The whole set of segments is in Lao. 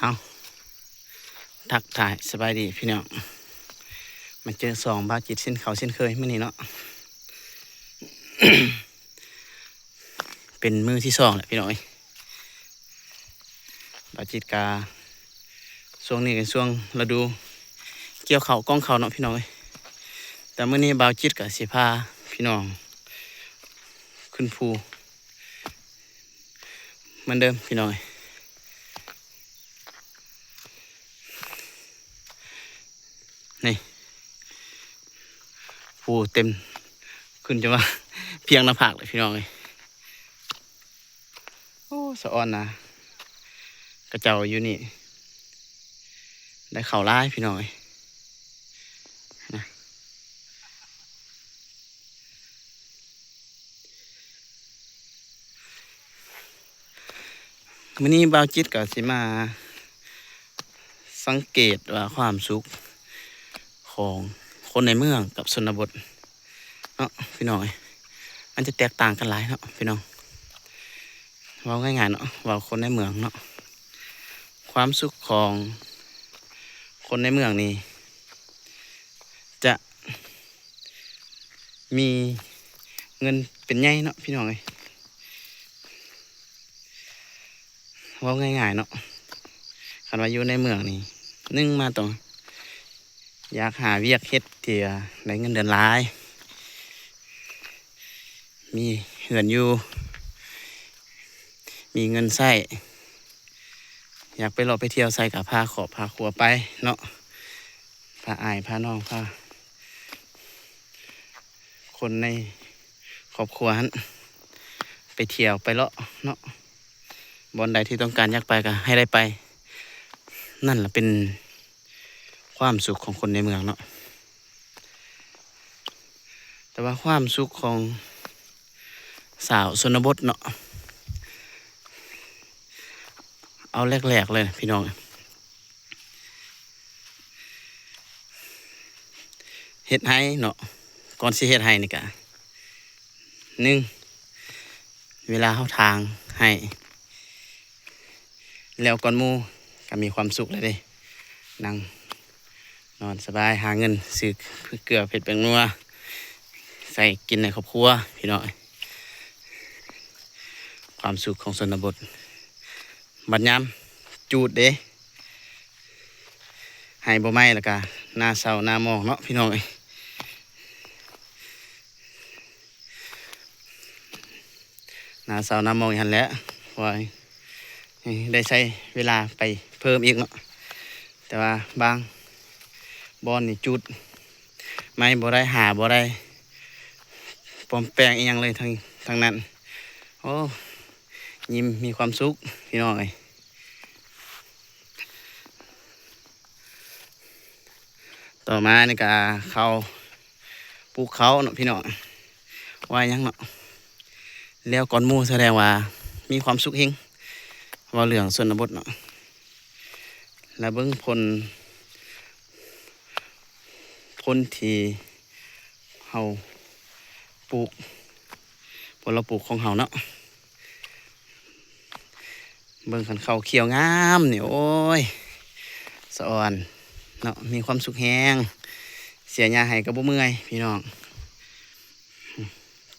ເອົາ ທັກທາຍສະບາຍດີພີ່ນ້ອງ ມາເຈີຊ່ອງບ່າວຈິດເຊັ່ນເກົ່າເຊັ່ນເຄີຍມື້ນີ້ເນາະ ເປັນມື້ທີສອງແລ້ວພີ່ນ້ອງເອີຍ ບ່າວຈິດກະ ຊ່ວງນີ້ກະຊ່ວງລະດູກ່ຽວເຂົ້າ ກ່ອງເຂົ້າເນາະພີ່ນ້ອງເອີຍ ແຕ່ມື້ນີ້ບ່າວຈິດກະຊິພາພີ່ນ້ອງຂຶ້ນພູ เหมือนเดิมพี่น้องเอ้ย นี่ ภูเต็ม ขึ้นจนว่าเพียงหน้าผากเลยพี่น้องเอ้ย โอ้ สะออนนะ เขาเจ้าอยู่นี่ ได้ข้าวหลายพี่น้องเอ้ย นะ มื้อนี้บ่าวจิตก็สิมาสังเกตว่าความสุขของคนในเมืองกับชนบทเนาะพี่น้องเอ้ย มันจะแตกต่างกันหลายเนาะพี่น้อง เว้าง่ายๆเนาะ เว้าคนในเมืองเนาะ ความสุขของคนในเมืองนี่ จะมีเงินเป็นใหญ่เนาะพี่น้องเอ้ย เว้าง่ายๆเนาะ คันว่าอยู่ในเมืองนี่ หนึ่งมาต้องอยากหาเวียกเฮ็ดที่ได้เงินเดือนหลาย มีเฮือนอยู่ มีเงินใช้ อยากไปเลาะไปเที่ยวไสก็พาครอบพาครัวไปเนาะ พาอ้ายพาน้อง พาคนในครอบครัวหั้น ไปเที่ยวไปเลาะเนาะ บ่อนใดที่ต้องการอยากไปก็ให้ได้ไป นั่นล่ะเป็นความสุขของคนในเมืองเนาะ แต่ว่าความสุขของสาวชนบทเนาะ เอาแรกๆเลยพี่น้อง เฮ็ดไฮ่เนาะ ก่อนสิเฮ็ดไฮ่นี่กะ หนึ่ง เวลาเฮาถางไฮ่ แล้วก่อนหมู่ก็มีความสุขแล้วเด้ นั่งนอนสบาย หาเงินซื้อเกลือเผ็ดแป้งนัว ใส่กินในครอบครัวพี่น้อง ความสุขของชนบท บัดยามจูดเด้ ไฮ่บ่ไหม้ แล้วก็นาเซานาหมองเนาะพี่น้องเอ้ย นาเซานาหมองหั่นแหละ เพราะว่าได้ใช้เวลาไปเพิ่มอีกเนาะ แต่ว่าบางบ่อนนี่จูดไหม้บ่ได้ หาบ่ได้ปลอมแปลงอีหยังเลยทั้ง ทั้งนั้น โอ้ ยิ้มมีความสุขพี่น้องเอ้ย ต่อมานี่ก็ข้าว ปลูกข้าวเนาะพี่น้อง ว่าหยังเนาะ แล้วก่อนหมู่แสดงว่ามีความสุขแฮง เว้าเรื่องชนบทเนาะ แล้วเบิ่งผล ผลที่เฮาปลูก ผลเราปลูกของเฮาเนาะ เบิ่งคันข้าวเขียวงามนี่ โอ้ย สะออนเนาะ มีความสุขแฮง เสียหญ้าไฮ่ก็บ่เมื่อยพี่น้อง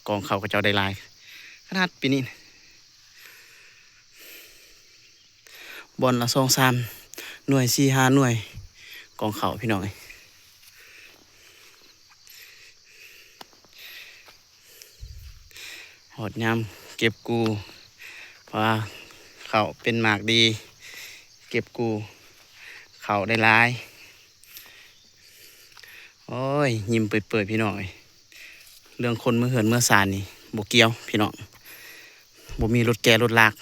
กองข้าวเขาเจ้าได้หลายขนาดปีนี้ บ่อนละสองสามหน่วย สี่ห้าหน่วย กองข้าวพี่น้องเอ้ย ฮอดยามเก็บกู้ เพราะว่าข้าวเป็นหมากดี เก็บกู้ข้าวได้หลาย โอ้ย ยิ้มเปื่อยๆ พี่น้องเอ้ย เรื่องคนเมือเฮือนเมือซานนี่บ่เกี่ยวพี่น้อง บ่มีรถแก่รถลาก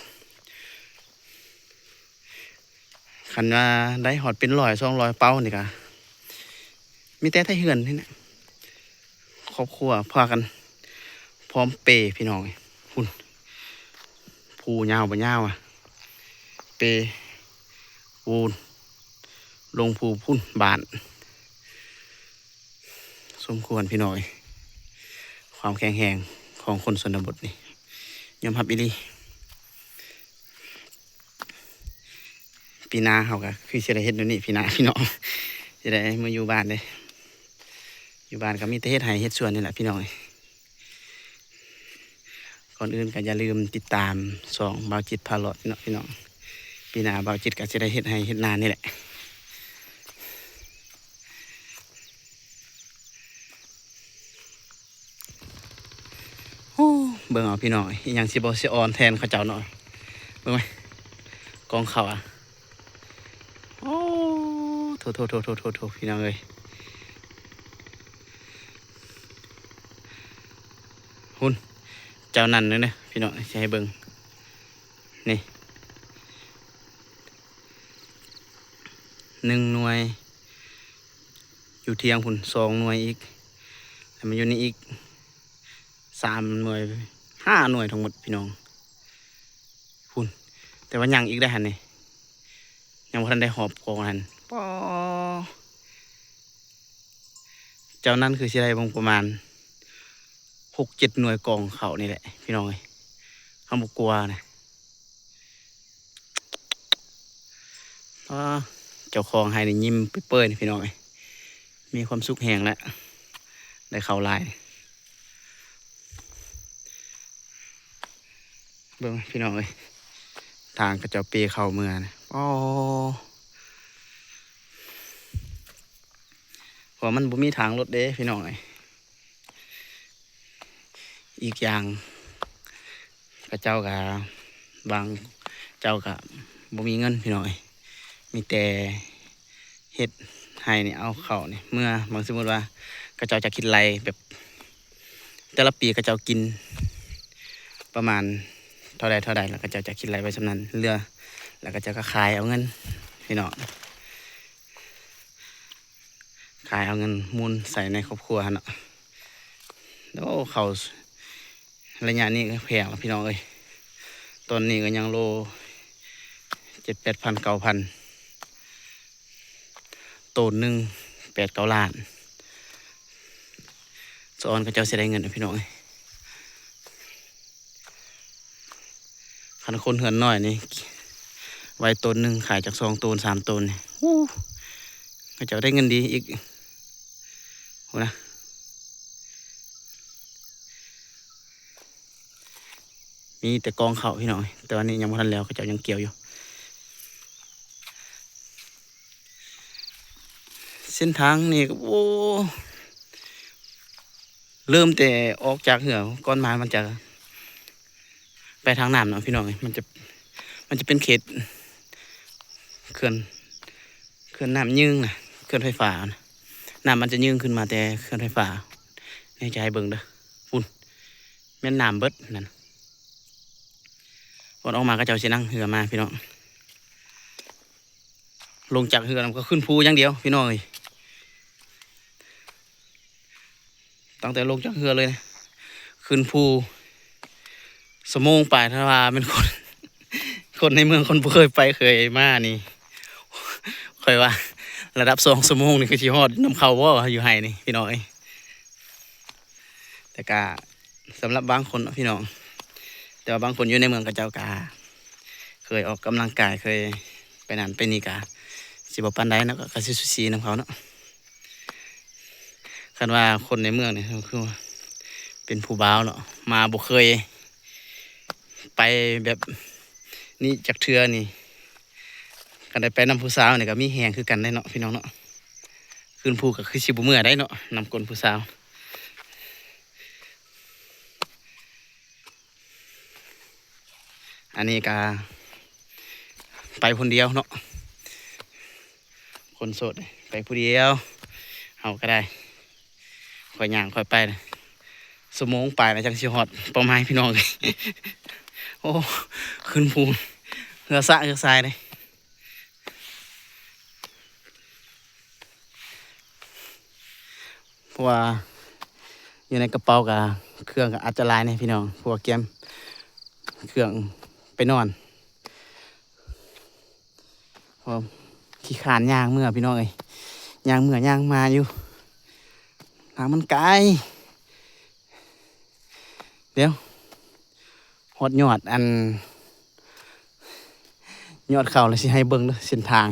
คันว่าได้ฮอดเป็นร้อยสองร้อยเป้านี่ก็มีแต่ไทเฮือนนี่แหละ ครอบครัวพากันพร้อมเปพี่น้อง พุ้น ภูยาวบ่ยาวอะ เปปูน ลงภูพุ้น บ้าน สมควรพี่น้อง ความแข็งแรงของคนชนบทนี่ ยอมรับอีหลี ປີໜ້າເຮົາກໍຄືຊິໄດ້ເຮັດແນວນີ້ ປີໜ້າ ພີ່ນ້ອງ ຊິໄດ້ມາຢູ່ບ້ານເດ້. ຢູ່ບ້ານກໍມີແຕ່ເຮັດໄຮ່ເຮັດສວນນີ້ແຫຼະ ພີ່ນ້ອງເອີຍ. ກ່ອນອື່ນກໍຢ່າລືມຕິດຕາມຊ່ອງບ່າວຈິດພາເລາະເນາະ ພີ່ນ້ອງ. ປີໜ້າບ່າວຈິດກໍຊິໄດ້ເຮັດໄຮ່ເຮັດນານີ້ແຫຼະ. ໂອ້ ເບິ່ງເອົາ ພີ່ນ້ອງເອີຍ ອີ່ຫຍັງຊິບໍ່ສະອອນແທນເຂົາເຈົ້າເນາະ. ເບິ່ງໄໝ ກອງເຂົ້າອະ. ໂອ້ ໂຖໆໆໆໆ ພີ່ນ້ອງເອີຍ ພຸ້ນ ເຈົ້ານັ້ນເດີ ພີ່ນ້ອງ ຊິໃຫ້ເບິ່ງ ນີ້ ໜຶ່ງໜ່ວຍ ຢູ່ທຽງພຸ້ນ ສອງໜ່ວຍອີກ ແລ້ວມາຢູ່ນີ້ອີກ ສາມໜ່ວຍ ຫ້າໜ່ວຍທັງໝົດ ພີ່ນ້ອງ ພຸ້ນ. ແຕ່ວ່າຍັງອີກໄດ໋ຫັ້ນນີ້ ຍັງບໍ່ທັນໄດ້ຮອບກອງຫັ້ນ ປໍ້ ເຈົ້ານັ້ນຄືຊິໄດ້ເບິ່ງປະມານຫົກເຈັດໜ່ວຍກອງເຂົ້ານີ້ແຫຼະ ພີ່ນ້ອງເອີຍ ຄັນບໍ່ກວານະ. ອາ ເຈົ້າຂອງໄຮ່ນີ້ຍິ້ມເປີຍໆ ພີ່ນ້ອງເອີຍ ມີຄວາມສຸກແຮງແລ້ວ ໄດ້ເຂົ້າຫຼາຍ. ເບິ່ງ ພີ່ນ້ອງເອີຍ ທາງເຂົາເຈົ້າເປເຂົ້າເມືອນະ ອໍ ເພາະມັນບໍ່ມີທາງລົດເດ້ ພີ່ນ້ອງເອີຍ. ອີກຢ່າງ ເຂົາເຈົ້າກະ ບາງເຈົ້າກະບໍ່ມີເງິນ ພີ່ນ້ອງເອີຍ ມີແຕ່ເຮັດໄຮ່ນີ້ ເອົາເຂົ້ານີ້ເມືອ. ບາງ ສົມມຸດວ່າເຂົາເຈົ້າຈະຄິດໄລ່ແບບ ແຕ່ລະປີເຂົາເຈົ້າກິນປະມານເທົ່າໃດເທົ່າໃດ ແລ້ວເຂົາເຈົ້າຈະຄິດໄລ່ໄວ້ສ່ຳນັ້ນ ເຫຼືອ ແລ້ວເຂົາເຈົ້າກໍຂາຍເອົາເງິນ ພີ່ນ້ອງ. ຂາຍເອົາເງິນໝູນໃສ່ໃນຄອບຄົວຫັ້ນເນາະ. ໂອ້ ເຂົ້າໄລຍະນີ້ກໍແພງລະ ພີ່ນ້ອງເອີຍ ຕອນນີ້ກໍຍັງໂລເຈັດແປດພັນ ເກົ້າພັນ ໂຕນໜຶ່ງແປດເກົ້າລ້ານ. ສະອອນເຂົາເຈົ້າຊິໄດ້ເງິນ ພີ່ນ້ອງເອີຍ. ຄັນຄົນເຮືອນນ້ອຍນີ້ ໄວ້ໂຕນໜຶ່ງຂາຍຈັກສອງໂຕນ ສາມໂຕນນີ້ ໂອ້ ເຂົາເຈົ້າໄດ້ເງິນດີອີກ ພຸ້ນນະ. ມີແຕ່ກອງເຂົ້າ ພີ່ນ້ອງເອີຍ ແຕ່ວ່ານີ້ຍັງບໍ່ທັນແລ້ວ ເຂົາເຈົ້າຍັງກ່ຽວຢູ່. ເສັ້ນທາງນີ້ກໍ ໂອ້ ເລີ່ມແຕ່ອອກຈາກເຮືອ ກ່ອນມາມັນຈະໄປທາງນ້ຳເນາະ ພີ່ນ້ອງເອີຍ. ມັນຈະ ມັນຈະເປັນເຂດເຂື່ອນ ເຂື່ອນນ້ຳຍືງນະ ເຂື່ອນໄຟຟ້ານະ. ນ້ຳມັນຈະຍືງຂຶ້ນມາແຕ່ເຂື່ອນໄຟຟ້າ ນີ້ຈະໃຫ້ເບິ່ງເດີ ພຸ້ນ ແມ່ນນ້ຳເບິດນັ້ນ. ກ່ອນອອກມາເຂົາເຈົ້າຊິນັ່ງເຮືອມາ ພີ່ນ້ອງ. ລົງຈາກເຮືອແລ້ວກໍຂຶ້ນພູຢ່າງດຽວ ພີ່ນ້ອງເອີຍ. ຕັ້ງແຕ່ລົງຈາກເຮືອເລີຍ ຂຶ້ນພູຊົ່ວໂມງປາຍ. ຖ້າວ່າແມ່ນຄົນ ຄົນໃນເມືອງ ຄົນບໍ່ເຄີຍໄປເຄີຍມານີ້ ຂ້ອຍວ່າລະດັບສອງຊົ່ວໂມງນີ້ຄືຊິຮອດນຳເຂົາບໍ່ ຢູ່ໄຮ່ນີ້ ພີ່ນ້ອງເອີຍ. ແຕ່ກະສຳລັບບາງຄົນເນາະ ພີ່ນ້ອງ ແຕ່ວ່າບາງຄົນຢູ່ໃນເມືອງ ເຂົາເຈົ້າກະເຄີຍອອກກຳລັງກາຍ ເຄີຍໄປນັ້ນໄປນີ້ ກະຊິບໍ່ປານໃດເນາະ ກະ ກະຊິສູສີນຳເຂົາເນາະ. ຄັນວ່າຄົນໃນເມືອງນີ້ ຄືວ່າເປັນຜູ້ບ່າວເນາະ ມາບໍ່ເຄີຍໄປແບບນີ້ຈັກເທື່ອນີ້ ຄັນໄດ້ໄປນຳຜູ້ສາວນີ້ກໍມີແຮງຄືກັນໄດ໋ເນາະ ພີ່ນ້ອງເນາະ. ຂຶ້ນພູກໍຄືຊິບໍ່ເມື່ອຍໄດ໋ເນາະ ນຳກົ້ນຜູ້ສາວ. ອັນນີ້ກໍໄປຜູ້ດຽວເນາະ ຄົນໂສດໄປຜູ້ດຽວ. ເຮົາກໍໄດ້ ຂ້ອຍຍ່າງຂ້ອຍໄປ ຊົ່ວໂມງປາຍແລ້ວ ຈັ່ງຊິຮອດເປົ້າໝາຍ ພີ່ນ້ອງ. ໂອ້ ຂຶ້ນພູ ເຫື່ອສະເຫື່ອສາຍເດ້ ເພາະວ່າຢູ່ໃນກະເປົາກະເຄື່ອງກະອາດຈະຫຼາຍແດ່ ພີ່ນ້ອງ ເພາະວ່າກຽມເຄື່ອງໄປນອນ. ໂອ້ ຂີ້ຄ້ານຍ່າງເມືອ ພີ່ນ້ອງເອີຍ ຍ່າງເມືອຍ່າງມາຢູ່ ທາງມັນໄກ. ດຽວ ຮອດຍອດອັນ ຍອດເຂົ້າແລ້ວຊິໃຫ້ເບິ່ງເດີເສັ້ນທາງ.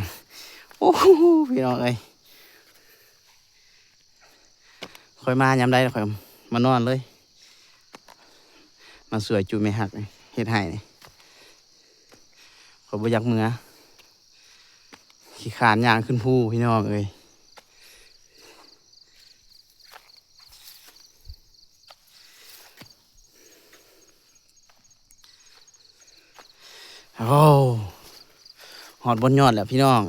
ໂອ້ໂຫ ພີ່ນ້ອງເອີຍ ຂ້ອຍມາຍາມໃດຂ້ອຍມານອນເລີຍ ມາຊ່ວຍຈຸແມ່ຮັກເຮັດໄຮ່ນີ້ ຂ້ອຍບໍ່ຢາກເມືອ ຂີ້ຄ້ານຍ່າງຂຶ້ນພູ ພີ່ນ້ອງເອີຍ. ໂອ້ ຮອດບົນຍອດແລ້ວພີ່ນ້ອງ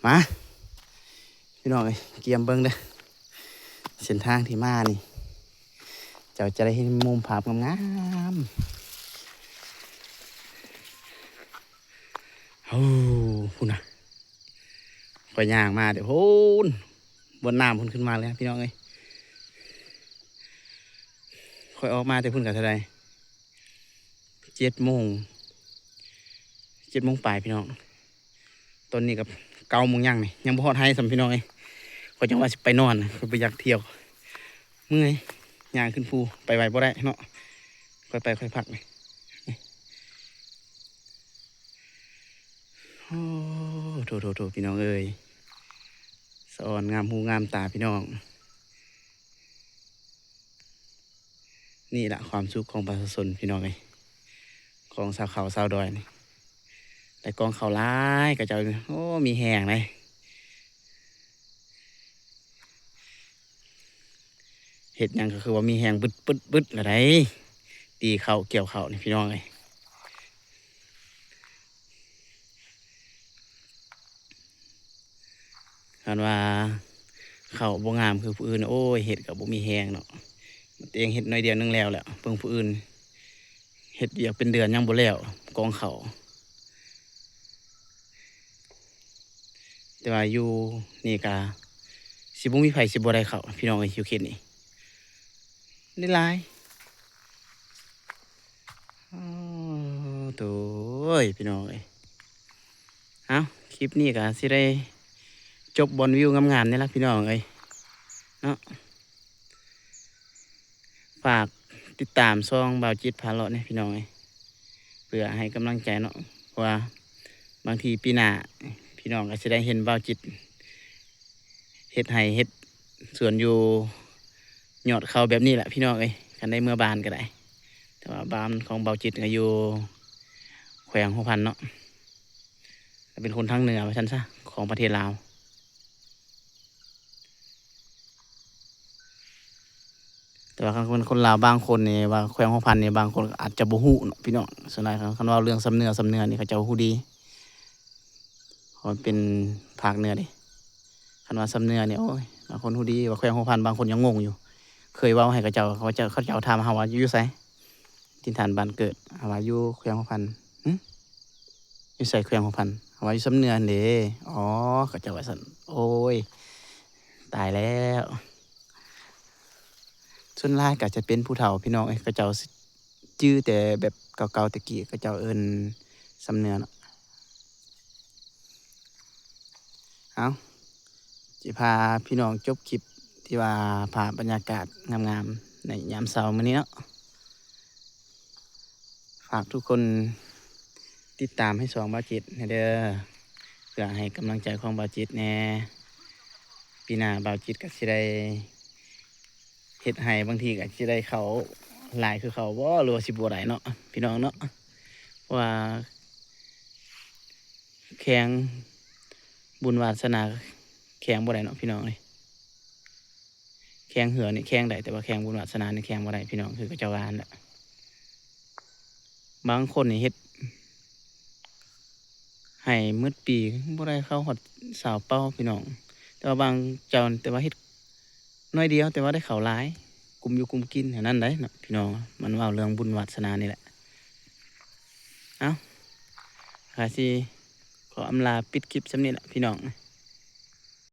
ມາ ພີ່ນ້ອງເອີຍ ກຽມເບິ່ງເດີ ເສັ້ນທາງທີ່ມານີ້ ເຈົ້າຈະໄດ້ເຫັນມຸມພາບງາມໆ. ໂອ້ ພຸ້ນນະ ຂ້ອຍຍ່າງມາແຕ່ພຸ້ນ ບົນນ້ຳພຸ້ນ ຂຶ້ນມາເລີຍພີ່ນ້ອງເອີຍ. ຂ້ອຍອອກມາແຕ່ພຸ້ນກະເທົ່າໃດ ເຈັດໂມງ ເຈັດໂມງປາຍພີ່ນ້ອງ. ຕອນນີ້ກະເກົ້າໂມງຍັງນີ້ ຍັງບໍ່ຮອດໄຮ່ຊ້ຳພີ່ນ້ອງເອີຍ. ຂ້ອຍຈັ່ງວ່າຊິໄປນອນ ຂ້ອຍບໍ່ຢາກທ່ຽວ ເມື່ອຍ ຍ່າງຂຶ້ນພູ ໄປໄວບໍ່ໄດ້ເນາະ ຄ່ອຍໄປຄ່ອຍພັກນີ້. ໂອ້ ໂຖໆໆ ພີ່ນ້ອງເອີຍ ສະອອນງາມຫູງາມຕາພີ່ນ້ອງ. ນີ້ລະຄວາມສຸກຂອງປະຊາຊົນພີ່ນ້ອງເອີຍ ຂອງຊາວເຂົາຊາວດອຍນີ້. ໄດ້ກອງເຂົ້າຫຼາຍ ເຂົາເຈົ້າ ໂອ້ ມີແຮງເດ້ ເຮັດຫຍັງກະຄືວ່າມີແຮງບຶດໆໆ ລະໄດ໋ ຕີເຂົ້າກ່ຽວເຂົ້ານີ້ພີ່ນ້ອງເອີຍ. ຄັນວ່າເຂົ້າບໍ່ງາມຄືຜູ້ອື່ນ ໂອ້ຍ ເຮັດກະບໍ່ມີແຮງເນາະ ຕົວເອງເຮັດໜ້ອຍດຽວໜຶ່ງແລ້ວແຫຼະ ເບິ່ງຜູ້ອື່ນເຮັດວຽກເປັນເດືອນຍັງບໍ່ແລ້ວ ກອງເຂົ້າ. ແຕ່ວ່າຢູ່ນີ້ກະຊິບໍ່ມີໃຜຊິບໍ່ໄດ້ເຂົ້າພີ່ນ້ອງເອີຍ ຢູ່ເຂດນີ້ ໄດ້ຫຼາຍ. ໂອ້ໂຕຍ ພີ່ນ້ອງເອີຍ ເອົ້າ ຄລິບນີ້ກະຊິໄດ້ຈົບບ່ອນວິວງາມໆນີ້ລະພີ່ນ້ອງເອີຍເນາະ. ຝາກຕິດຕາມຊ່ອງບ່າວຈິດພາເລາະແດ່ພີ່ນ້ອງເອີຍ ເພື່ອໃຫ້ກຳລັງໃຈເນາະ ເພາະວ່າບາງທີປີໜ້າ ພີ່ນ້ອງກະຊິໄດ້ເຫັນບ່າວຈິດ ເຮັດໄຮ່ເຮັດສວນຢູ່ຍອດເຂົາແບບນີ້ແຫຼະພີ່ນ້ອງເອີຍ ຄັນໄດ້ເມືອບ້ານກະໄດ້. ແຕ່ວ່າບ້ານຂອງບ່າວຈິດກະຢູ່ແຂວງຫົວພັນເນາະ ກະເປັນຄົນທາງເໜືອວ່າຊັ້ນຊະ ຂອງປະເທດລາວ. ແຕ່ວ່າຄັນເປັນຄົນລາວບາງຄົນນີ້ວ່າແຂວງຫົວພັນນີ້ ບາງຄົນກະອາດຈະບໍ່ຮູ້ເນາະພີ່ນ້ອງ. ສ່ວນຫຼາຍຄັນເວົ້າເລື່ອງຊຳເໜືອ ຊຳເໜືອນີ້ເຂົາເຈົ້າຮູ້ດີ ເພາະມັນເປັນພາກເໜືອເດ້. ຄັນວ່າຊຳເໜືອນີ້ ໂອ້ຍ ບາງຄົນຮູ້ດີວ່າແຂວງຫົວພັນ ບາງຄົນຍັງງົງຢູ່. ເຄີຍເວົ້າໃຫ້ເຂົາເຈົ້າ ເຂົາເຈົ້າ ເຂົາເຈົ້າຖາມເຮົາວ່າຢູ່ໃສ ຖິ່ນຖານບ້ານເກີດ ເຮົາວ່າຢູ່ແຂວງຫົວພັນ. ຫຶ ຢູ່ໃສແຂວງຫົວພັນ? ເຮົາວ່າຢູ່ຊຳເໜືອຫັ້ນເດ້. ອໍ ເຂົາເຈົ້າວ່າຊັ້ນ. ໂອ້ຍ ຕາຍແລ້ວ. ສ່ວນຫຼາຍກະຈະເປັນຜູ້ເຖົ້າພີ່ນ້ອງເອີຍ ເຂົາເຈົ້າຈື່ແຕ່ແບບເກົ່າໆ ແຕ່ກີ້ ເຂົາເຈົ້າເອີ້ນຊຳເໜືອເນາະ. ເອົາ ຊິພາພີ່ນ້ອງຈົບຄລິບທີ່ວ່າພາບບັນຍາກາດງາມໆ ໃນຍາມເຊົ້າມື້ນີ້ເນາະ. ຝາກທຸກຄົນຕິດຕາມໃຫ້ຊ່ອງບ່າວຈິດແດ່ເດີ ເພື່ອໃຫ້ກຳລັງໃຈຂອງບ່າວຈິດແດ່. ປີໜ້າບ່າວຈິດກະຊິໄດ້ເຮັດໄຮ່ ບາງທີກະຊິໄດ້ເຂົ້າຫຼາຍຄືເຂົາບໍ່ ຫຼືວ່າຊິບໍ່ໄດ້ເນາະ ພີ່ນ້ອງເນາະ. ເພາະວ່າແຂ່ງບຸນວາດສະໜາ ແຂ່ງບໍ່ໄດ້ເນາະ ພີ່ນ້ອງເອີຍ. ແຂ່ງເຮືອນີ້ແຂ່ງໄດ້ ແຕ່ວ່າແຂ່ງບຸນວາດສະໜານີ້ແຂ່ງບໍ່ໄດ້ ພີ່ນ້ອງ ຄືເຂົາເຈົ້າວ່າຫັ້ນແຫຼະ. ບາງຄົນນີ້ເຮັດໄຮ່ໝົດປີ ບໍ່ໄດ້ເຂົ້າຮອດຊາວເປົ້າ ພີ່ນ້ອງ. ແຕ່ວ່າບາງເຈົ້າ ແຕ່ວ່າເຮັດໜ້ອຍດຽວ ແຕ່ວ່າໄດ້ເຂົ້າຫຼາຍ ກຸມຢູ່ກຸມກິນ ອັນນັ້ນໄດ໋ເນາະ ພີ່ນ້ອງ. ມັນເວົ້າເລື່ອງບຸນວາດສະໜານີ້ແຫຼະ. ເອົ້າ ກະຊິຂໍອຳລາປິດຄລິບສ່ຳນີ້ແຫຼະ ພີ່ນ້ອງ.